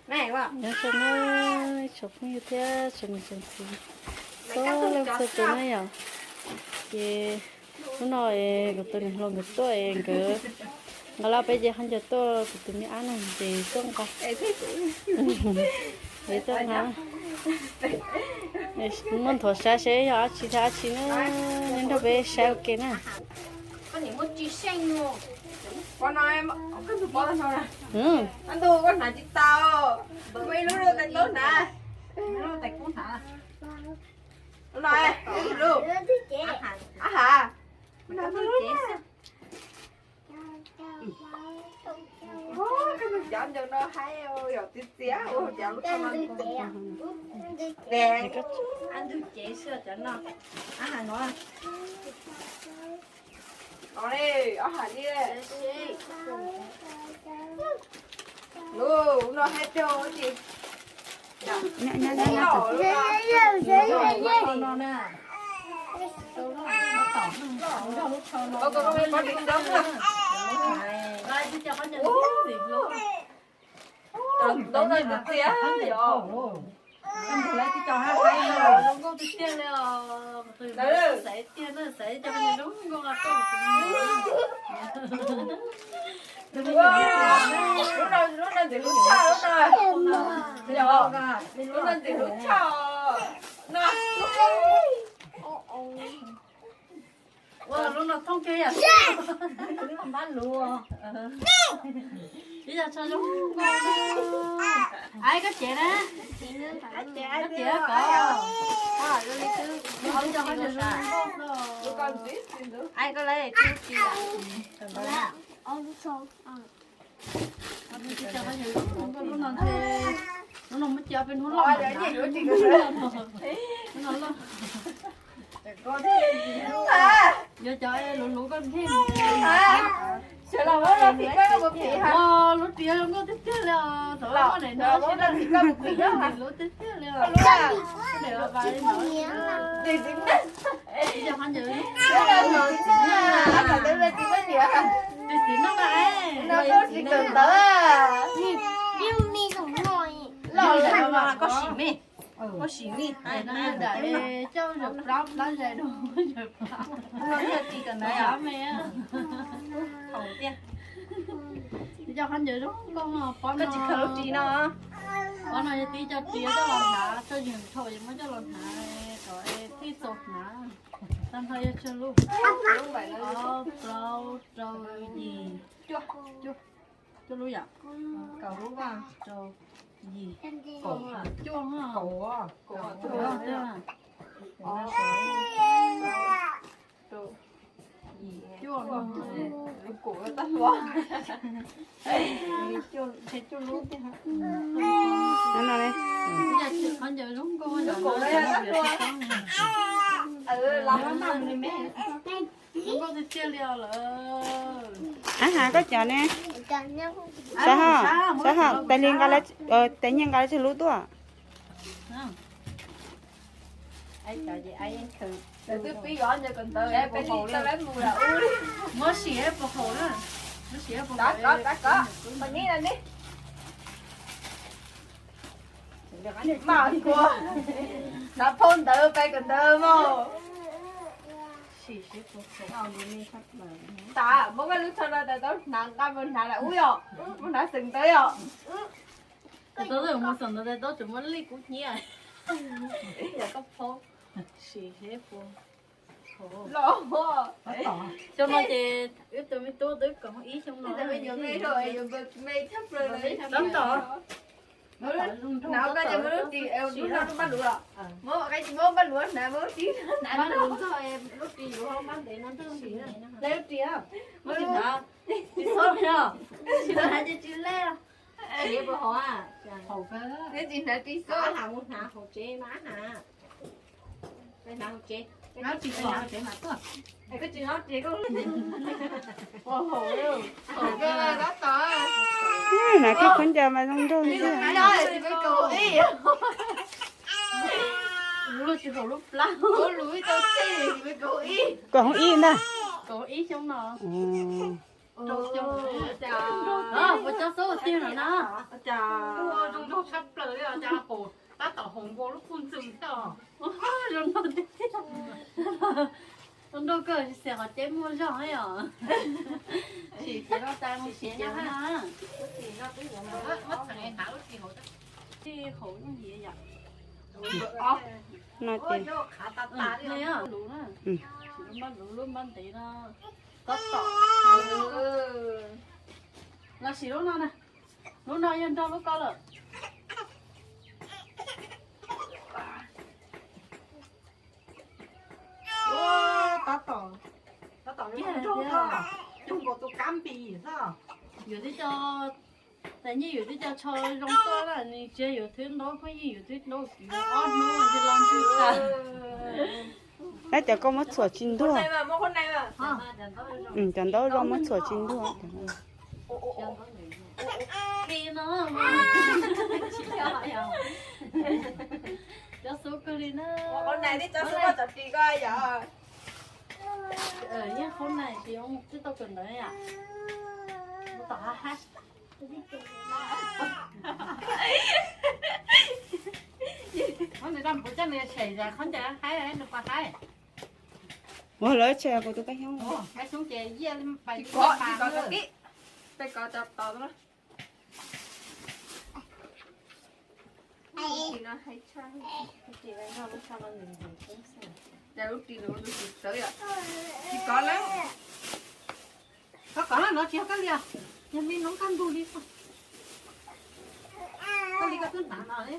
Nyob zoo na, tsoom phooj ywg thiab tsoom niam tsoom txiv txhua leej txhua tus na yom. Ces hnub no es kuv tus niam hluas nkawd tuaj es nkawd nqa laj peb ce khaub ncaws tuaj kuv tus me ab na ces tuaj nqa. Es tuaj nqa. Muab nthuav saib seb yog dab tsi thiab dab tsi na, nrog peb saib ua ke na. Cov ncaws no haib yom, txiv txiav ua cas lub thaum no. Ntug cev xwb cov no. Ab has no. Ob has li. Lub no haib tiag ces. Zoo nkauj tiag tiag li os. Xaiv tiag na, xaiv cov zoo nkauj. Lub no, lub no ntxim hlub tshaj lub no. Lub no ntxim hlub tshaj no. Ua lub no thooj kiag yam. Npab lus. Ib yam tso zoo nkauj. Ai koj cev na. Koj cev koj. Ai koj lawv tsis. Lub no muab cia peb hnub loj. Yuav cov luv luv koj thiaj. Lub ris zoo nkauj tiag tiag li os, thaum muab daim no sib lub tiag tiag li os. Ris txiv noj na. Koj sim me, koj sim me. Coj zaum plab plab zais rau. Ris kawm ntawd. Thaum tiag. Cov qhov ncauj zoo nkauj pob no. Pob no yog tib co ris coj los hnav, tso yws dhau es muab coj los hnav kom thiaj txaus hnav. Tag nrho yog tsawg lub? Ob, plaub, rau, yim, cuaj lub yom? Kaum lub, rau, yim, cuaj, cuaj. Cuaj lub. Qhov ncauj zoo nkauj. Zoo nkauj tiag tiag li os lawm. Ab has koj cov ne. Sab ho, sab ho, tais li nqa, tais nyiaj nqa lawv tsawg lub tuaj. Muab sim puas haum na. Muab sim puas haum. Mas kua, xav phau ntawv pais kawm ntawv mog. Sim seb puas haum. Tas, muab koj lub tsho no tas tau hnav nqa mus hnav lawm ub yom, mus hnav xeem ntawv yom. Tau mus xeem ntawv tas tau tseem muab lij kub hnyiab. Yog koj phau, sim seb puas haum. Xyoo no ces wb tus me tub twb kaum ib xyoo no. Tab tom. Hnav koj ces muab lub ris, lub no lub npab luv los. Muab npab luv hnav, muab lub ris hnav, lub ris yuav npab ntev no nrog ris. Lub ris, muab ris hnav, ris xob no, ris hnav ces tsis lej. Ris puas haum? Neb tsis hnav ris xob, mus hnav hauv tsev mas hnav. Hnav hauv tsev, hnav hauv tsev mas tuaj. Koj tsis hnav tsev koj. Hnav koj khaub ncaws mas zoo nkauj xwb. Kaum ib ntag. Ua cas zoo nraug tshaj plaws li os, cas haum, tab tom haum nkaus lub puj ntxoog thiab os. Zoo nraug tiag tiag. Zoo nraug kawg, xiam qhov ceb muaj zog thiab os. Sim cev no tas mus siav nyob na. Haum lub nyiav yom. No ces luv na, sim luv mab luv lub mab ntev no. Tab tom los sim lub no na. Lub no yog nrog lub ko lawm. Tab tom, tab tom zoo nraug, zoo nkaus tus kab npis xwb. Yus twb coj, tais nyiaj yus twb coj tsho zoo tuaj na, nws tsis yog yus twb ntaub phooj ywg, yus twb ntaub kiv ob hnub ntshe los ntshe tas. Tab cov koj muab txhuam tsis ntuag. Cov ntaub zoo muab txhuam tsis ntuag. Cov xub kawg li na. Yeej qhov nais tsis zoo twb tau kawm ntawv yom. Tom hab hab. Nws daj npuv coj nws tshem qhov ncauj haib, nws pom haib. Ua lawv tshem kuv tus kab xyoob. Kab xyoob ces yiaj li pais ko, ko, ko, ko. Tsis kov na, no tsis yog kab li, yog me noob kaj ntug li. Kab li koj twb hnav no li.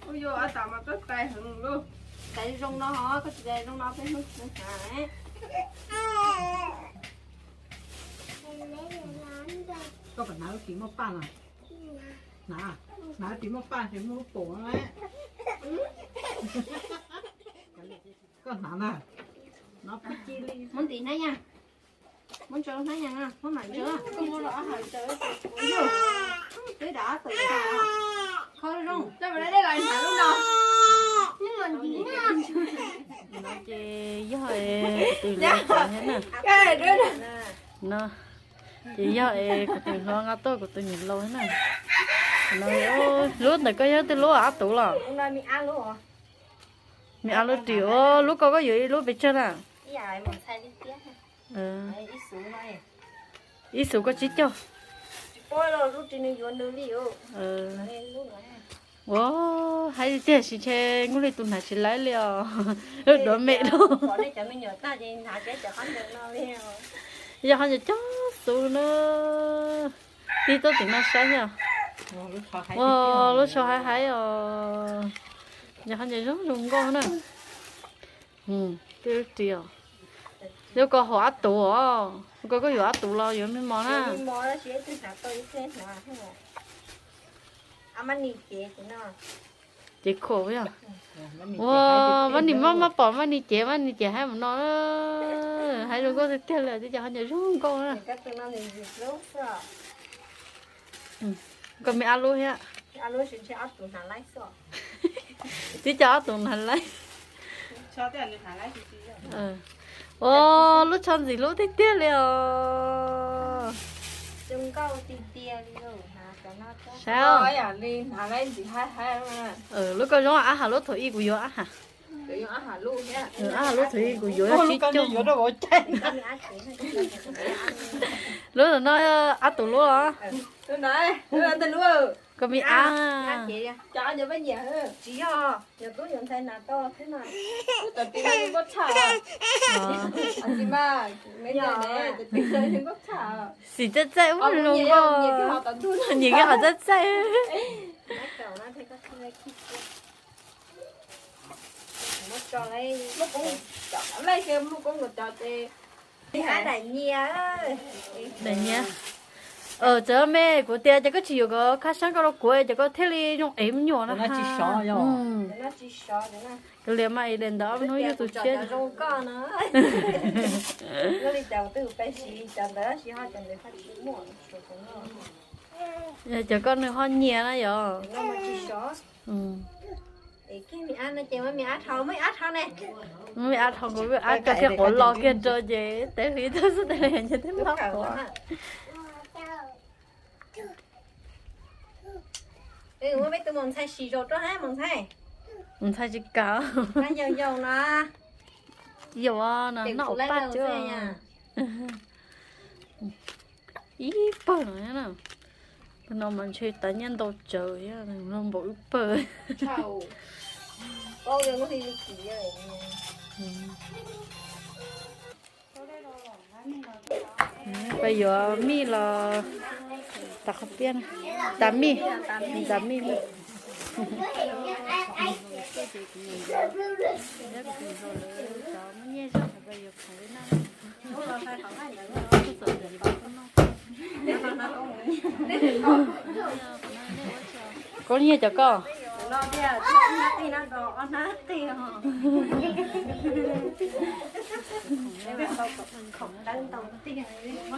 Ua yog ab tas mas koj tais heev lauj. Tais zoo no ho, koj tsis tais zoo no peb hnub tsis hnav. Koj puas hnav lub ris muaj paj no? Hnav, hnav lub ris muaj paj ces muaj lub pum na. Koj hnav na. Muab ntim hnab yaj, muab ntsaws hnab yaj, muab mam ntsaws. Twb dam tawm kho zoo. Ces yog es kuv tus hluas tsev thiab na. No ces yog es kuv tus hluas nqa tuaj kuv tus niam laus thiab na. Lub ntawm koj yog tej lub ab tub los? Me ab lub ris, lub ko koj yuav ib lub pes tsawg na? Ib xus koj tsib caug. Ua, haib tiag tiag, sis ntshe nkuj li tus hnav tsis laib li os. Duav me lawm. Yog qhov ncauj cog xus na. Tig tuaj tim no saib thiab. Ua, lub tsho haib haib os. Yog qhov ncauj zoo zoo nkauj na. Tej lub ris os. Lub ko haum ab tub os. Lub ko koj yuav ab tub los yuav me mos na? Ces khuam yog. Ua, Mab Nis maj maj pom Mab Nis cev, Mab Nis cev haib mus no. Haib zoo nkauj tiag tiag li, twb cov qhov ncauj zoo nkauj na. Koj me ab lub thiab. Twb cov ob tug hnav laib. Ua, lub tsho ntxim hlub tiag tiag li os. Saib, lub ko zoo ab has lub thaum ub kuv yuav ab has. Ab has lub thaum ub kuv yuav tsib caug. Lub no ab tub lub los? Koj me ab. Xim txaij txaij ub zoo nkauj. Nyiam kiag qhov txaij txaij. Daim nyias. Txawm me kuv tias ces koj tsis yuav kom khab sab koj rau kuv ces koj thiaj li zoo ev me nyuam no. Kav liam mas es daim ntawd ob hnub yog tus tshiab. Cov koj nws ho nyias na yom. Muab me ab dhau, muab me ab dhau ne. Muab me ab dhau, kuv me ab coj kiag quav los kiag rau ces tev hwv tau xwb, tev li ces twb loj quav. Muab peb tus maum ntxhais sim zaum rau hab maum ntxhais. Maum ntxhais tsis kam. Yau yau no. Yau no noj paj cua. Ib pawg no, no mas ntshe tas nyiaj ntau tsawv, npaum ib pawg. Peb yuav mij los tas qhov piaj, tas mij, tas mij. Koj nyiaj cov koj.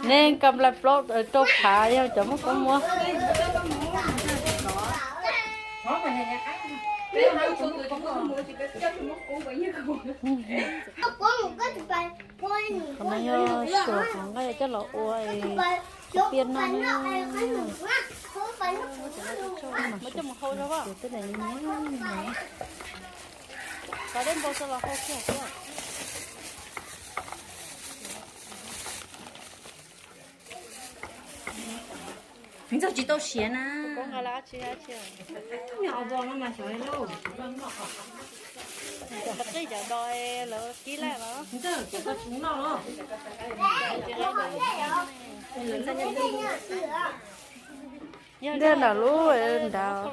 Neb nqa nplai plaub rau phav yog cov muaj koob muab. Qhov no yog suav qhov nqaij coj los ua piaj noj. Ntxawg tsis tau siav na. Qhov qij cov do lawv kib laj los. Ntawm lub nrad,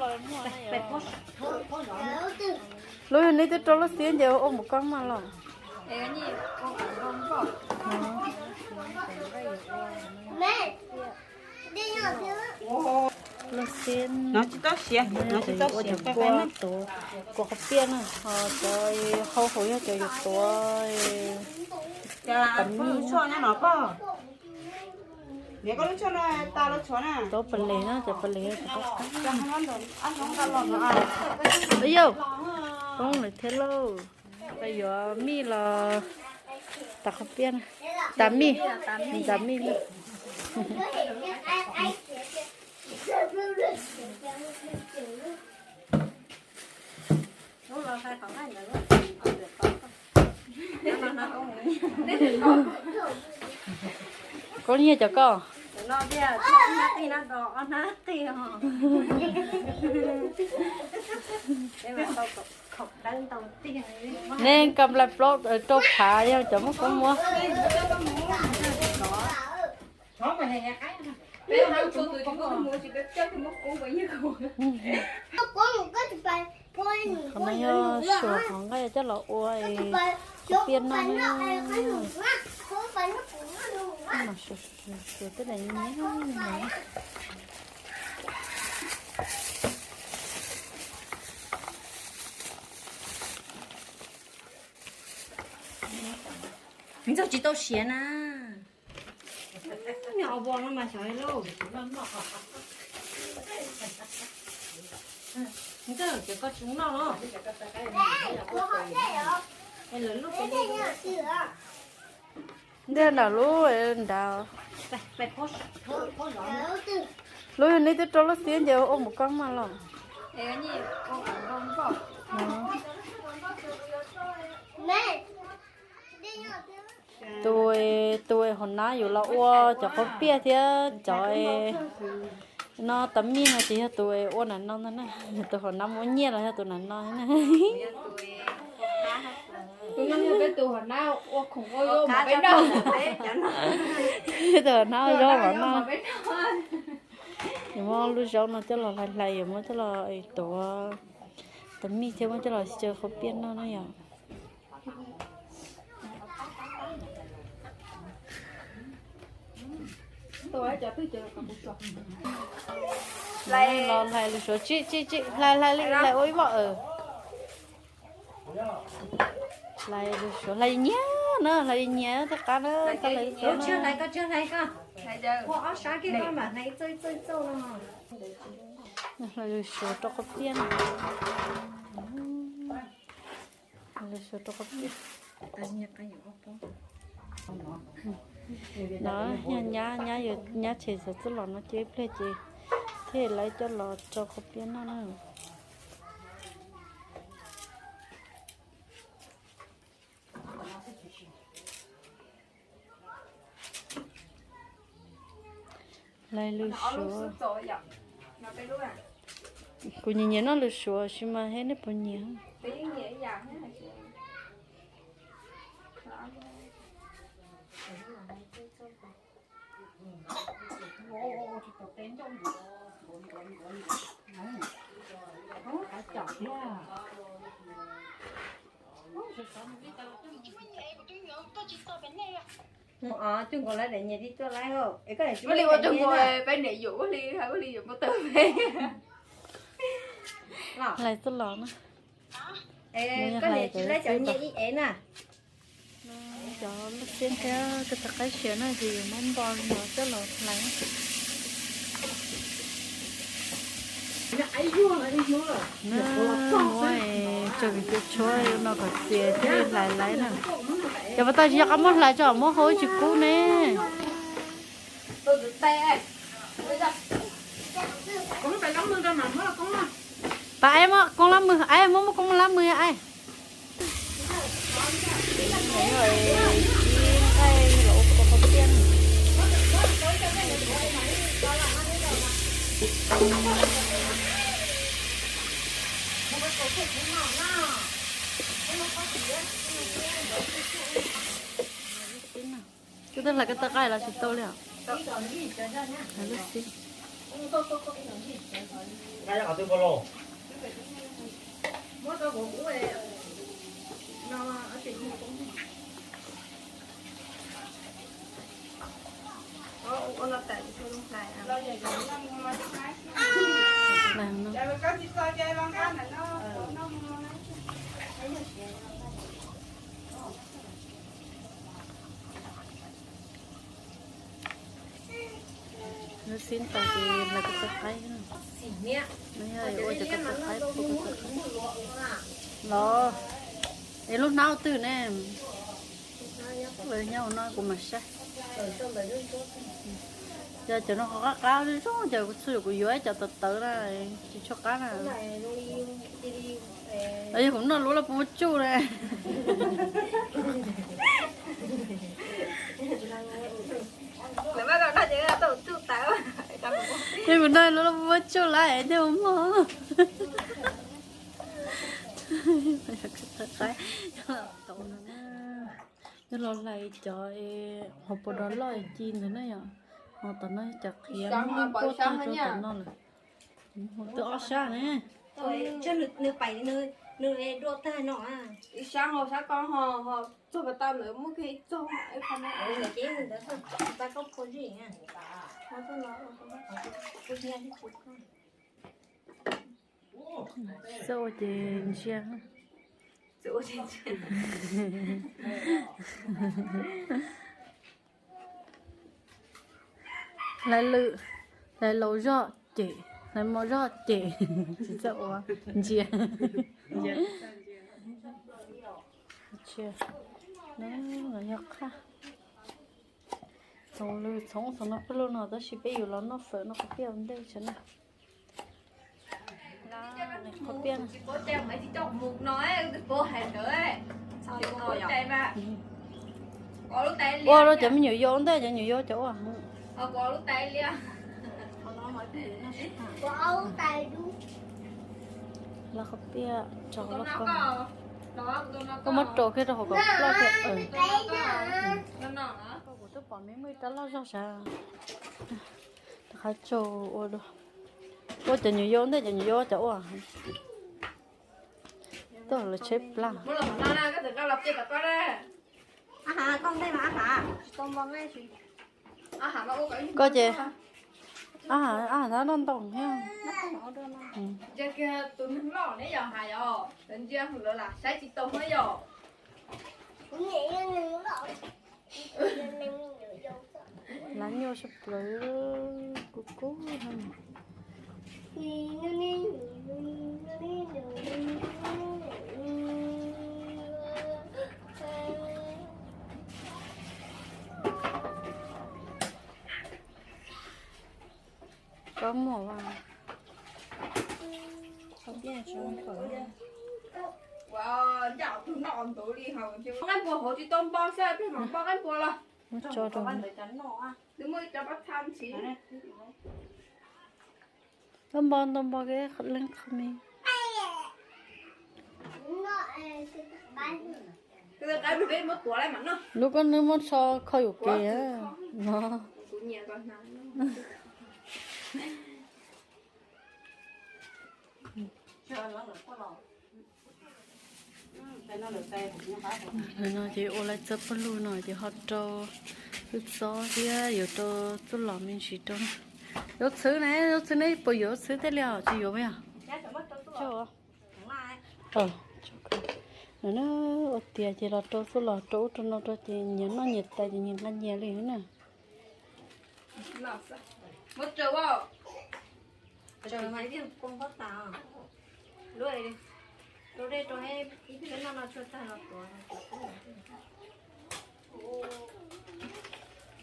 lub yog neb twb rau lub xiab ces ua mus koob mas los. Lub xiab no tsis tau siav, no tsis tau siav, kua tuav, kua qhov piaj na, ho cov hau hauv yog cov yuav tuav tas mij. Tuav pes les na, cov pes les. Yau, poob lawm thiab lauj. Koj yuav mij los tas qhov piaj na, tas mij, tas mij na. Koj nyiaj cov koj. Neb nqa nplai plaub rau phav yog cov muaj koob muab. Qhov no yog suav qhov nqaij coj los ua piaj noj. Ntxawg tsis tau siav na. Ntxawg, cov koj tsis noj los. Ntawm lub nrad, lub yog neb twb rau lub xiab ces ua mus koob mas los. Tus, tus hauv nab yuav los ua cov qhov piaj thiab cov no tas mij no ces yog tus ua nam no ntag na. Tus hauv nab muab nyiaj los yog tus nam no na. Tus hauv nab ua zaub hauv no. Yuav muab lub zaub no coj los hlais hlais, yuav muab coj los tuav tas mij thiab muab coj los xyaw qhov piaj noj na yom. Los hlais lus suav, tsim tsim tsim, hlais hlais li hlais ua ib voj. Hlais lus suav, hlais nyias na, hlais nyias thiaj qab na. Hlais lus suav rau qhov piaj na. Lawv suav rau qhov tias no, nyab, nyab yuav nyab tshem xov txuj los no ces ib pliag ces thiaj lawv coj los rau qhov tias no na. Lawv lub suav. Kuv nyiam nyiam noj lub suav sis mas thiab nej puas nyiam? Ua li ua rau nkaus peb niam yus ua li, ua li yuav npau taws peb. Hlais txuj los na. Koj niam tsis laib cov nyiaj ib ev na. Cov lub xiab thiab koj txog qaib siav no ces yuav muab npo no coj los hlais. Muab tsau kev cia tshuab no kom txias thiaj li hlais laib na. Cov pas tag tsis yog qab muab hlais tso, muab hau tsis kub ne. Pas aib muab koob lab mws, aib muab muab koob lab mws aib. Ib nqaij los ua qhov tiaj. Kuv twb hlais koj tau qaib los tsis tau li os. Lub xib. Lub xib tas ces hlais koj tau qaib. No yog ua cov koj tau qaib pub koj tau qaib los. Es lub hnab ua twg ne? Nyob ua no kuv mam saib. Yog cov no qhov qab qab zoo zoo ces kuv txhua yam kuv yuav ib cov tawv tawv na, tsis tshua qab na. Yog kuv noj luab laj puv muab tsuj na. Yog kuv noj luab laj puv muab tsuj lawm thiaj ua mog. Yog los hlais cov hauv paus dos loj ci ntawd na yom. Ho tom no cov qhiav muab tuaj tag rau tom no lawm. Ho twb ob sab ne. Ib sab ho sab ko ho txog pas tau ntawd muab kiag ib txog. Xav ua ces ntsia. Hlais lwm, hlais laus zog cem, hlais mos zog cem, tsis txawj ua, ntsia. Yog qhaj. Txhoov lwm txhoov txhoov no peb lub no tab sis peb yuav los noj fawm noj qhov tiaj ua ntej tso na. Qhov tiaj. Ua rau cov me nyuam yaus ua ntej, cov nyuam yaus cov ua. Los qhov tiaj rau los koj, koj muab rau kiag rau hauv kom ploj kiag. Kuv twb pom me muaj ib rab loj zog sav. Rov qab tso ua dua. Ua cov nyuam yaus ntej, cov nyuam yaus cov ua. Tuaj lawv tsheb plag. Koj ces, a, a, noj ntoo thiab. Lav nyuaj sab plaws, kub kub. Koj muaj. Nqaij npua hauv tsis tau npo xwb, peb mam npo nqaij npua los. Muab tso rau. Twb muaj ib co pab txha ntxiv. Koj npo ntau npo kev leej qhov me. Lub koj nws muab tso kho yuam kev no. Lawm no ces ua lawv txawb pawg lug no ces ho rau lub txob thiab yuav rau txuj lom me ntsis rau. Yuav txhwb ne, yuav txhwb ne, puas yuav txhwb tej li os, tsis yuav yog? Ua tias ces los rau txuj lom rau ub rau no rau ces nyias noj nyias tais ces nyias nqa nyias li na.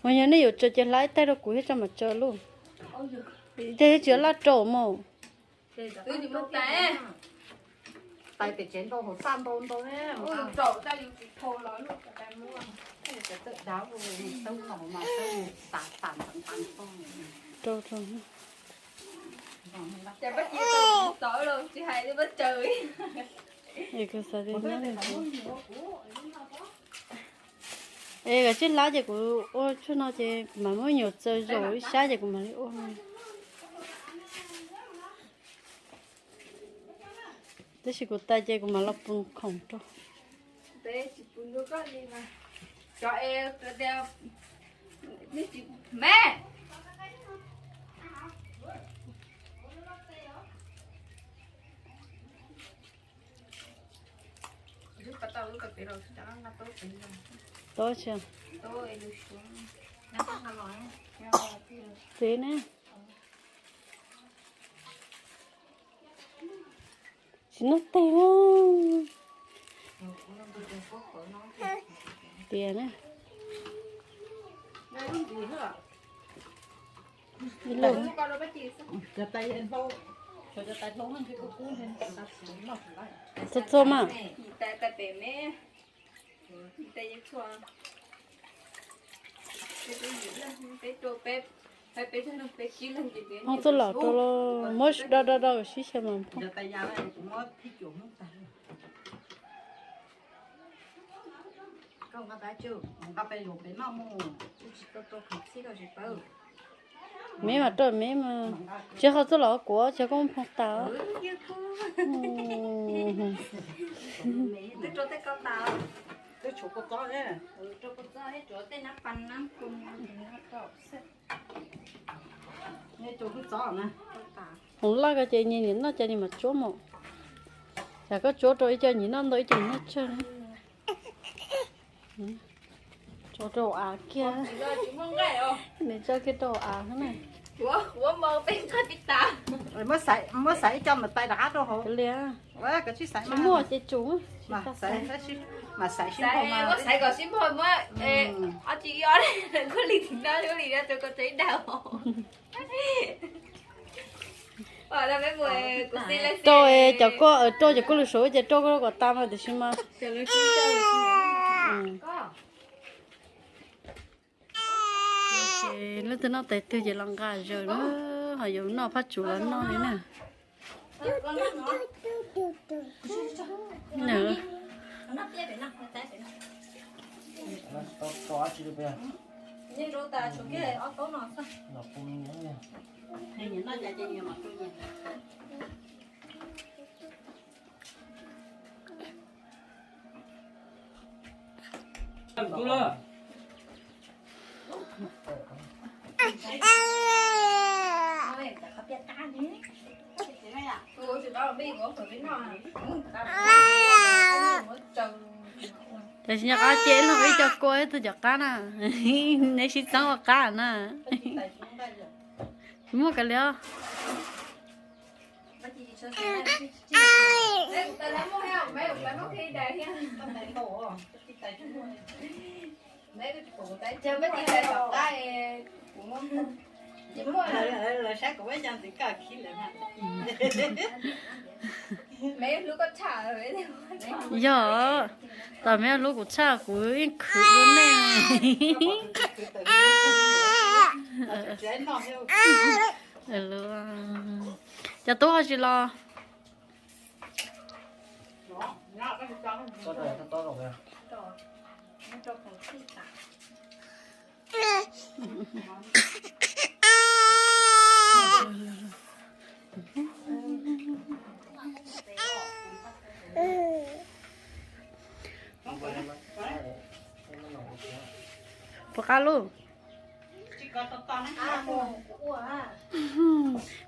Mas yog nej yuav tsaws ces hla ib taig rau kuv thiab tso mam tsaws lauj. Tej tsis laj rau mus. Tais pem tsev ntau hauv txaj ntau ntau. Rau rau. Ces pab cia tau txawv los tsis hais li pab tsaws. Es koj tsis hlab ces kuv ua tshuaj no ces kuv mam muab nyuam txaws zaum ib sab ces kuv mam li ua. Tab sis kuv tais ces kuv mam los pus khoom rau. Tau tsis? Txiv ne. Tsis noj teg na. Tias na. Txog txog mas. Phooj txuj lom rau los muab do do do sib xyaw mas phooj. Meb mas rau meb mas. Tsis qhov txuj lom kuv tsis koj phooj tas. Hmoov loj ko ces nyias nyias noj ces nyias mam tsuab mus. Tsam koj tsuab rau ib co nyias noj ntau ib co nyias noj tsawg. Tso rau hauv av kiag. Nws tso kiag rau hauv av xwb na. Muab xaiv ib co mas tais rov qab rau hauv. Li, tsis muaj ces tsum. Mas xaiv kom sib npog, muab ob tsi ib ob, kuj li tsis noj li, rau koj tso ib daim. Rau cov koj, rau cov koj lwm suav ces rau koj kom tas mas tiam sis mas. Leej twg noj tais twg ces los nqa zaws na, ho yuav noj phab tsuv los noj li na. Tam sim no qab ces ib leeg ib co kua ib tug cov qab na, neb sib txeeb ua qab na. Tsis muaj kav liam. Lawv saib kuv muab cov ntxiv koj khib lawm. Yog, tas me hlub kuv tshaj kuv yeej khwv dua nej. Cov tub ho tsis los? Puas qab lub?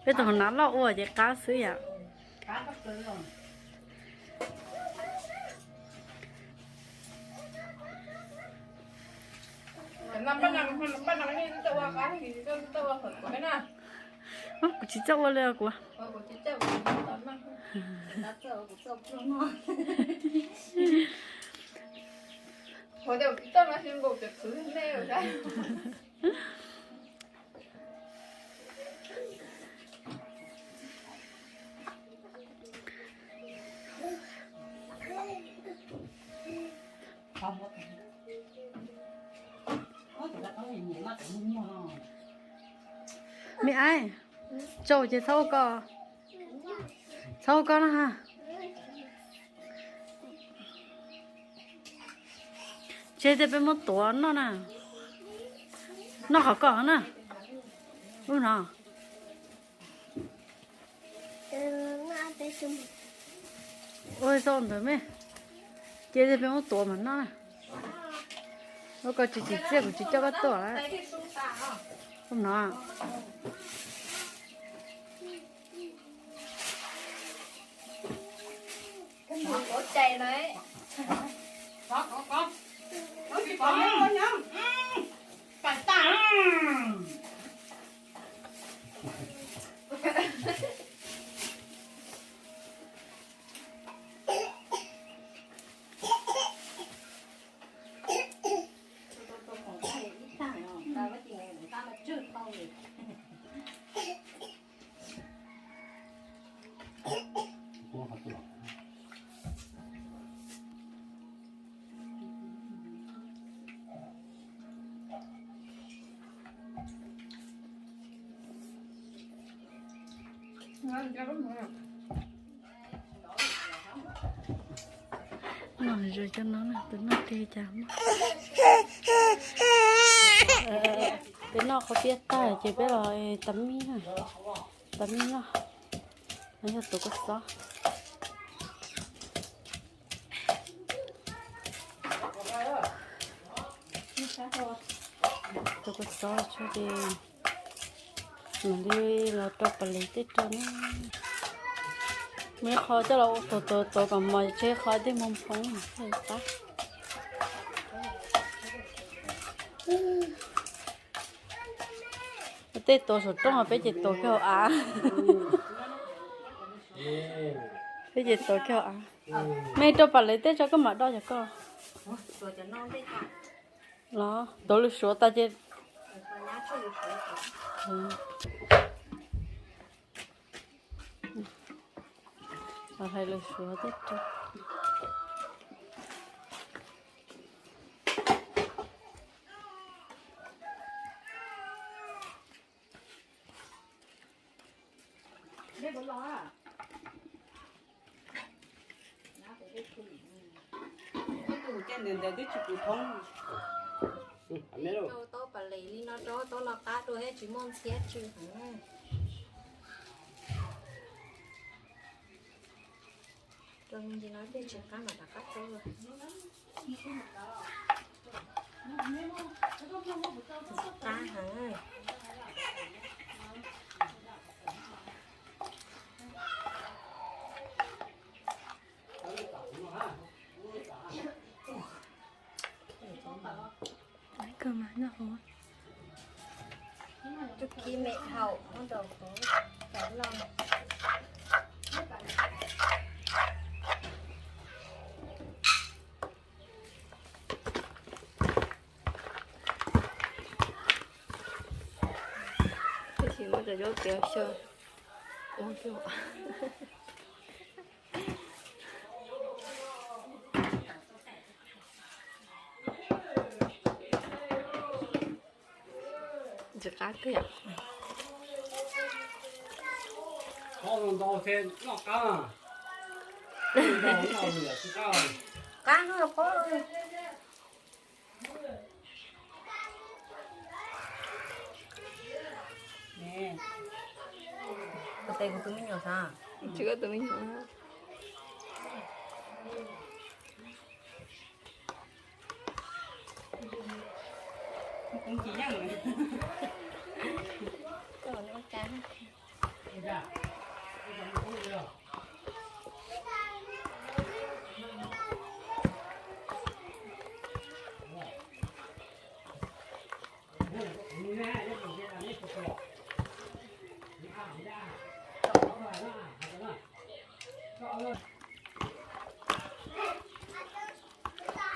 Peb tus hauv nav loj ua ces qab xwb yom. Kuv tsis txawj ua li kuv. Me aib, tsau ces txhob ua ko, txhob ua ko na ha. Ces tias peb muab tuav noj na, noj qhov ko na, ub no. Ua txog ntawd me, ces tias peb muab tuav mas noj na. Ua ko tsis tsim txiaj kuv tsis coj koj tuaj. Ub no. Noj zoo cov no na, tus noj kiag cas muaj. Peb noj qhov tiaj tag ces peb los tas mib na, tas mib noj. No yog tus kua xob. Tus kua xob tso ces mam li los rau pas lev tej rau na. Muaj qhov coj los ua tuav tuav tuav kom mos, tseg qhov tej mus nphoo thiaj li qab. Tej tuav saum rooj peb ces tuav kiag hauv av. Peb ces tuav kiag hauv av. Me rau pas lev tej tso koj mam do cov koj. Los tuav lws suav tas ces hais lws suav tej rau. Rau taub pas lev li no rau taub no qab dua thiab tsis muaj ntxhiab tsw heev. Rau me ntsis no tej tsis qab mas rov qab rau. Qab heev. Kawg mas noj hauv. Tub kib me haum muab rau hauv cov loj. Muab cov zaub tiav xyaw ua. Ntxim qab tiag. Qab no pob. Kuv tes kuv tus me nyuam xav. Tsis koj tus me nyuam.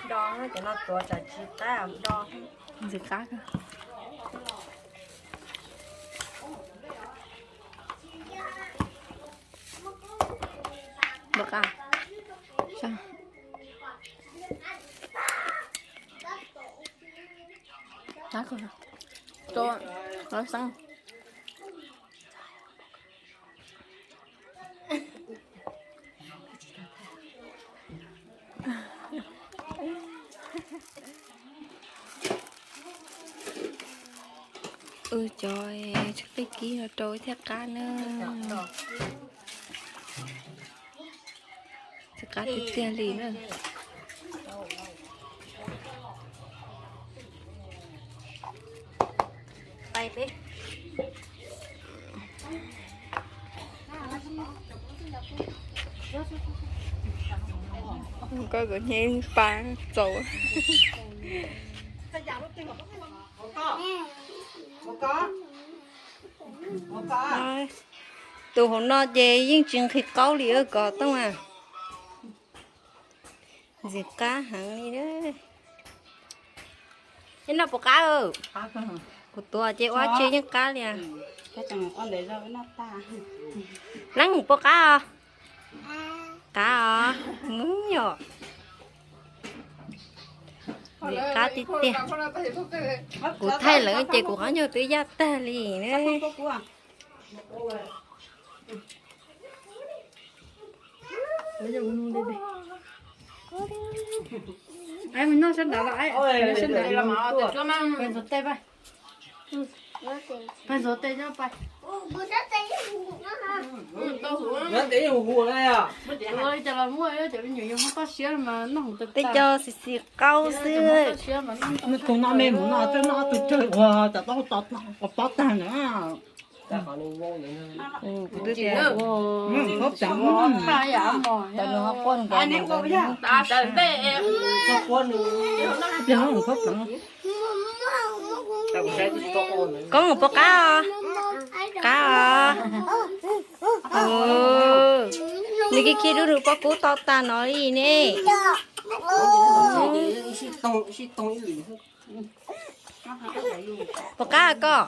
Do cov no tuav tsam tsis qab do. Ntxim qab kawg. Npam qab. Qab kawg. Rau qab xeeb. Wb cov tshaib plej kib no rau thiaj qab na. Ntxim qab tiag tiag li na. Koj kom hnyev pa txaus. Tus hauv no ces yeej tsis nqhis qaub li, kov tooj a. Ntxim qab heev li. Ib noj puas qab? Kuv tuav ces ua tsi yeej qab li. Leej puas qab os? Qab os. Mus yom. Ntxim qab tiag tiag. Kuv thaij lawm ces kuv qab nyuag twb yaj tag li na. Pais ntxuav tes coj pais. Ua li cas los muaj, cov me nyuam yog muab toj siab mas noj hauv tas. Peb cov xis xis qaub xwb. Tus no me mus no twb noj tus twg ua tas tau pob tag na. Kuv twb tias ua, tas nws ho quaj nkaus. Koj mus puas qab os? Qab os. Nws khi khi dub nws pob kub to tag no li ne. Puas qab koj?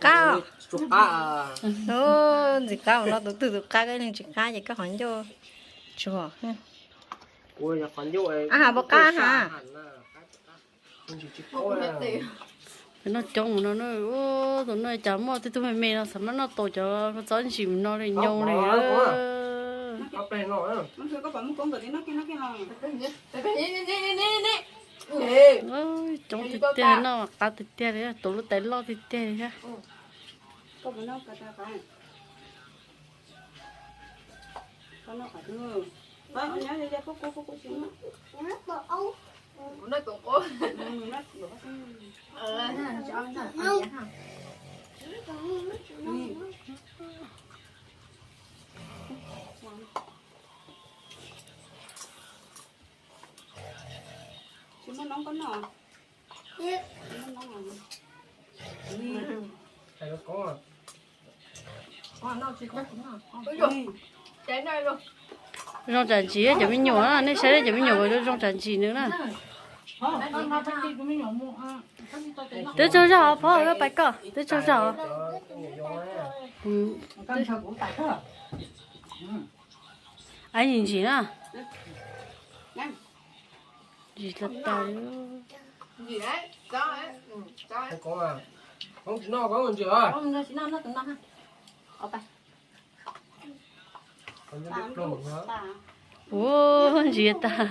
Qab. Ntxim qab no tus twg tus qab, koj leej tsis qab ces koj qhov ncauj tsuag. Ab has puas qab has? Noj coob no, tus no cas muaj tej tug me me no xav mas noj tau cov txob ntsim no li nyoo li. Coob tiag tiag, noj qab tiag tiag li, tus lub tais loj tiag tiag li thiab. Zoo tsam ntsim cov me nyuam, nej saib cov me nyuam zoo tsam ntsim nws na. Twb tsaug zog os, phauj, koj pais koj, twb tsaug zog os. Aib, ntsim ntsim na. Ntsim tas tas li. Ua, ntsim tas.